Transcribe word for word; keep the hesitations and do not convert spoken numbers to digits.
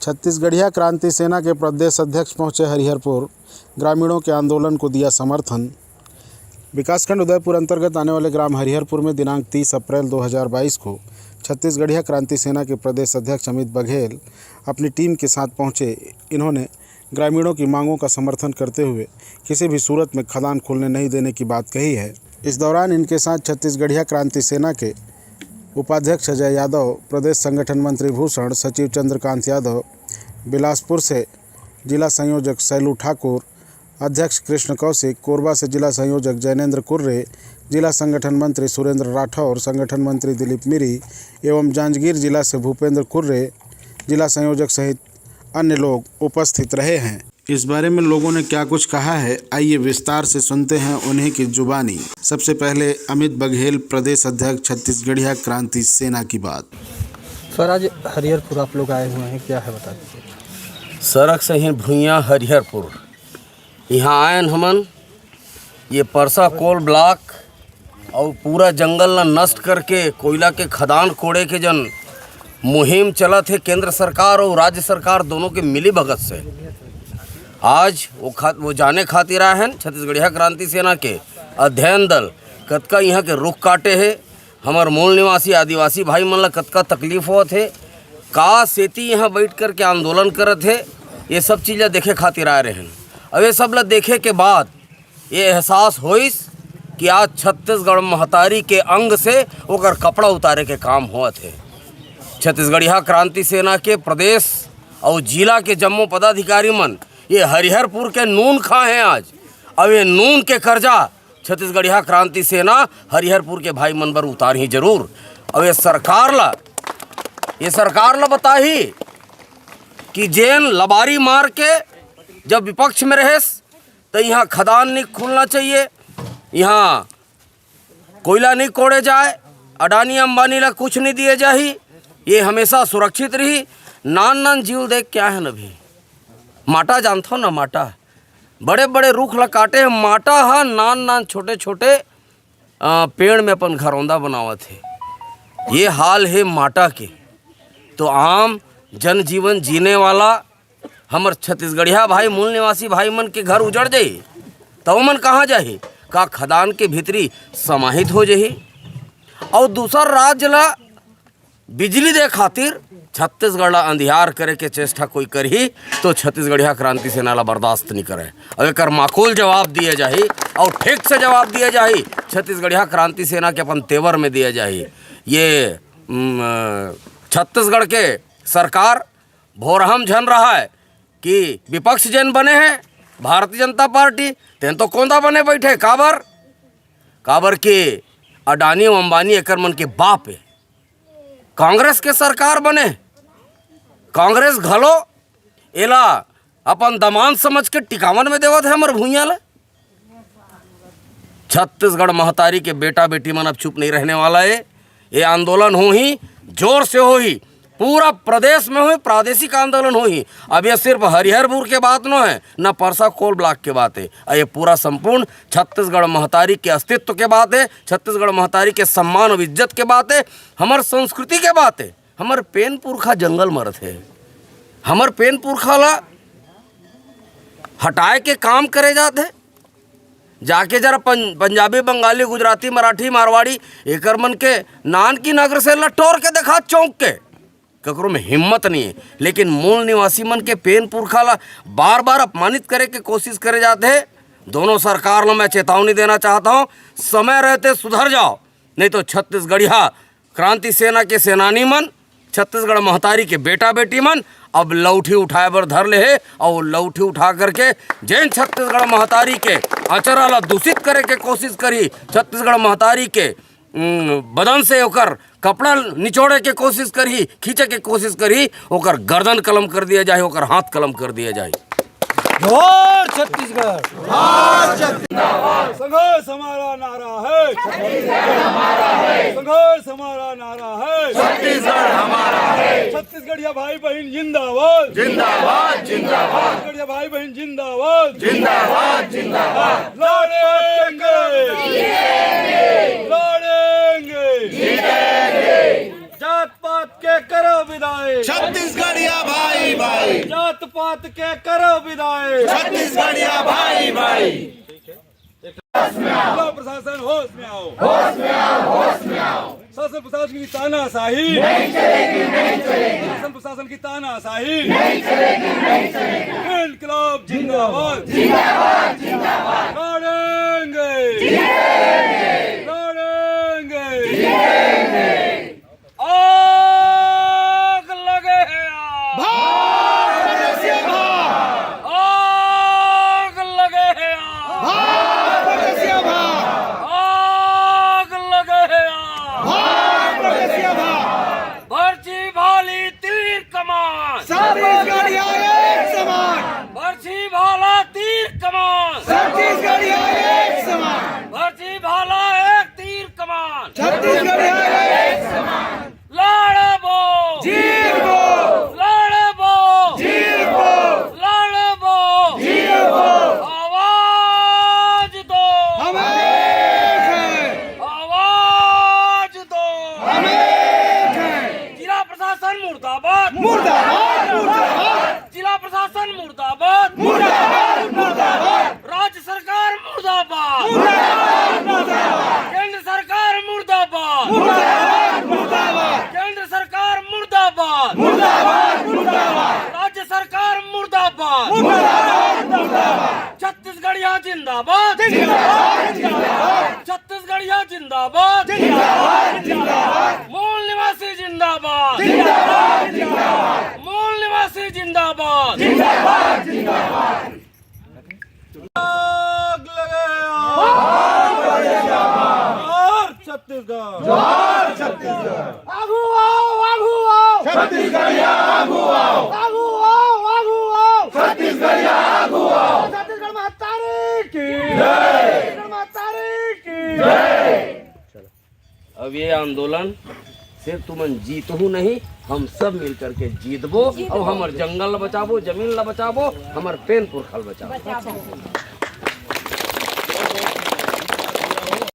छत्तीसगढ़िया क्रांति सेना के प्रदेश अध्यक्ष पहुंचे हरिहरपुर, ग्रामीणों के आंदोलन को दिया समर्थन। विकासखंड उदयपुर अंतर्गत आने वाले ग्राम हरिहरपुर में दिनांक तीस अप्रैल दो हज़ार बाईस को छत्तीसगढ़िया क्रांति सेना के प्रदेश अध्यक्ष अमित बघेल अपनी टीम के साथ पहुंचे। इन्होंने ग्रामीणों की मांगों का समर्थन करते हुए किसी भी सूरत में खदान खोलने नहीं देने की बात कही है। इस दौरान इनके साथ छत्तीसगढ़िया क्रांति सेना के उपाध्यक्ष अजय यादव, प्रदेश संगठन मंत्री भूषण, सचिव चंद्रकांत यादव, बिलासपुर से जिला संयोजक सैलू ठाकुर, अध्यक्ष कृष्ण कौशिक, कोरबा से जिला संयोजक जैनेंद्र कुर्रे, जिला संगठन मंत्री सुरेंद्र राठौर, संगठन मंत्री दिलीप मिरी एवं जांजगीर जिला से भूपेंद्र कुर्रे, जिला संयोजक सहित अन्य लोग उपस्थित रहे हैं। इस बारे में लोगों ने क्या कुछ कहा है, आइए विस्तार से सुनते हैं उन्हीं की जुबानी। सबसे पहले अमित बघेल, प्रदेश अध्यक्ष छत्तीसगढ़िया क्रांति सेना की बात। सर, आज हरिहरपुर आप लोग आए हुए हैं, क्या है, बता दीजिए। सड़क से ही भुइयां हरिहरपुर, यहाँ आयन हमन, ये परसा कोल ब्लॉक और पूरा जंगल ला नष्ट करके कोयला के खदान कोड़े के जन मुहिम चलत हे, केंद्र सरकार और राज्य सरकार दोनों के मिली भगत से। आज वो खा-, वो जाने खातिर आए हैं छत्तीसगढ़िया क्रांति सेना के अध्ययन दल, कतका यहाँ के रुख काटे हे, हमर मूल निवासी आदिवासी भाई मन ला कतका तकलीफ होत हे, का सेती यहाँ बैठ करके आंदोलन करत हे, ये सब चीज ला देखे खातिर आए रहेन। अब ये सब ला देखे के बाद ये एहसास होइस कि आज छत्तीसगढ़ महतारी के अंग से ओकर कपड़ा उतारे के काम होत हे। छत्तीसगढ़िया क्रांति सेना के प्रदेश और जिला के जम्मो पदाधिकारी मन ये हरिहरपुर के नून खाए हैं आज। अब ये नून के कर्जा छत्तीसगढ़िया क्रांति सेना हरिहरपुर के भाई मन बर उतारही जरूर। अब ये सरकार ला, ये सरकार ला बताही कि जेन लबारी मार के जब विपक्ष में रहेस, तो यहाँ खदान नहीं खुलना चाहिए, यहाँ कोयला नहीं कोड़े जाए, अडानी अंबानी ला कुछ नहीं दिए जाही, ये हमेशा सुरक्षित रही। नान नान जीव देख क्या है न भी, माटा जानथो ना, माटा, बड़े बड़े रुख ला काटे हे, माटा हा नान नान छोटे छोटे, अ, पेड़ में अपन घरौंदा बनावत हे। ये हाल हे माटा के। तो आम जनजीवन जीने वाला हमर छत्तीसगढ़िया भाई, मूल निवासी भाई मन के घर उजड़ जाही, त ओमन कहाँ जाही? का खदान के भीतरी समाहित हो जाही? और दूसर राज्य ला बिजली दे खातिर छत्तीसगढ़ ला अंधियार करे के चेष्टा कोई करही, तो छत्तीसगढ़िया क्रांति सेना ला बर्दाश्त नहीं करे। अब एकर माकूल जवाब दिए जाही और ठीक से जवाब दिए जाही, छत्तीसगढ़िया क्रांति सेना के अपन तेवर में दिए जाही। ये, उम, छत्तीसगढ़ के सरकार भोरहम झन रहा है कि विपक्ष जेन बने हैं भारतीय जनता पार्टी, तेन तो कोंदा बने बैठे। काबर? काबर के अडानी अउ अंबानी एकर मन के बाप है। कांग्रेस के सरकार बने, कांग्रेस घलो एला अपन दमान समझ के टिकावन में देवत है हमर भुइयां ला। छत्तीसगढ़ महतारी के बेटा बेटी मन अब चुप नहीं रहने वाला है। ये आंदोलन होही, जोर से होही, पूरा प्रदेश में होही, प्रादेशिक आंदोलन होही। अब ये सिर्फ हरिहरपुर के बात नो है, न परसा कोल ब्लॉक के बात है, ये पूरा संपूर्ण छत्तीसगढ़ महतारी के अस्तित्व के बात है, छत्तीसगढ़ महतारी के सम्मान और इज्जत के बात है, हमर संस्कृति के बात है। हमर पेन पुरखा जंगल मरत है, हमर पेन पुरखा ला हटाए के काम करे जात है। जाके जरा पं-, पंजाबी, बंगाली, गुजराती, मराठी, मारवाड़ी, एकर मन के नान की नगर से लटोर के देखा चौंक के। ककरो में हिम्मत नहीं है, लेकिन मूल निवासी मन के पेन पुरखा ला बार बार अपमानित करे के कोशिश करे जाते हैं। दोनों सरकार ला मैं चेतावनी देना चाहता हूँ, समय रहते सुधर जाओ, नहीं तो छत्तीसगढ़िया क्रांति सेना के सेनानी मन, छत्तीसगढ़ महतारी के बेटा बेटी मन अब लौठी उठाए बर धर ले हे, और लौठी उठा करके जेन छत्तीसगढ़ महतारी के अचरा ला दूषित करे के कोशिश करही, छत्तीसगढ़ महतारी के, उम, बदन से ओकर कपड़ा निचोड़े के कोशिश करही, खींचे के कोशिश करही, ओकर गर्दन कलम कर दिया जाए, ओकर हाथ कलम कर दिया जाए। जोहार छत्तीसगढ़। संघर्ष हमारा नारा है। संघर्ष हमारा नारा है। छत्तीसगढ़ हमारा है। छत्तीसगढ़िया भाई बहन जिंदाबाद। जिंदाबाद, जिंदाबाद। छत्तीसगढ़िया भाई बहन जिंदाबाद। जिंदाबाद, जिंदाबाद। लड़ेंगे। लड़ेंगे। जात पात के करो विदाई। छत्तीसगढ़िया भाई भाई। पात के करो विदाई। छत्तीसगढ़िया भाई भाई। जिला प्रशासन होश में आओ, होश में आओ, होश में आओ। शासन प्रशासन की तानाशाही नहीं चलेगी, नहीं चलेगी। शासन प्रशासन की तानाशाही नहीं चलेगी, नहीं चलेगी। इनकलाब जिंदाबाद, जिंदाबाद, जिंदाबाद। लड़ेंगे, जीतेंगे। लड़ेंगे, जीतेंगे। आग लगे हैं आग। भाग परदेसिया भाग। आग लगे हैं आग। भाग परदेसिया भाग। आग लगे हैं आग। भाग परदेसिया भाग। बरछी भाला तीर कमान। छत्तीसगढ़िया एक समान। बरछी भाला तीर कमान। छत्तीसगढ़िया एक समान। बरछी भाला एक तीर कमान। छत्तीसगढ़िया एक समान। लड़बो। जीतबो। लड़बो। जीतबो। लड़बो। जीतबो। आवाज दो। हम एक हैं। आवाज दो। हम एक हैं। जिला प्रशासन मुर्दाबाद। मुर्दाबाद, मुर्दाबाद। जिला प्रशासन मुर्दाबाद। मुर्दाबाद, मुर्दाबाद। राज्य सरकार मुर्दाबाद। मुर्दाबाद, मुर्दाबाद। केंद्र सरकार मुर्दाबाद। मुर्दाबाद, मुर्दाबाद। केंद्र सरकार मुर्दाबाद। मुर्दाबाद, मुर्दाबाद। राज्य सरकार मुर्दाबाद। मुर्दाबाद, मुर्दाबाद। छत्तीसगढ़िया जिंदाबाद। जिंदाबाद, जिंदाबाद। छत्तीसगढ़िया जिंदाबाद। जिंदाबाद, जिंदाबाद। मूल निवासी जिंदाबाद। जिंदाबाद, जिंदाबाद। मूल निवासी जिंदाबाद। जिंदाबाद, जिंदाबाद। आग लगे हैं। जोहार छत्तीसगढ़। जोहार छत्तीसगढ़। आगू आओ, आगू आओ। छत्तीसगढ़िया आगू आओ। आगू आओ, आगू आओ। छत्तीसगढ़िया आगू आओ। छत्तीसगढ़ महतारी की। जय। छत्तीसगढ़ महतारी की। जय। अब ये आंदोलन सिर्फ तुमन जीतहू नहीं, हम सब मिल करके जीतबो। अउ हमर जंगल ला बचाबो, जमीन ला बचाबो, हमर पेन पुरखा ला बचाबो।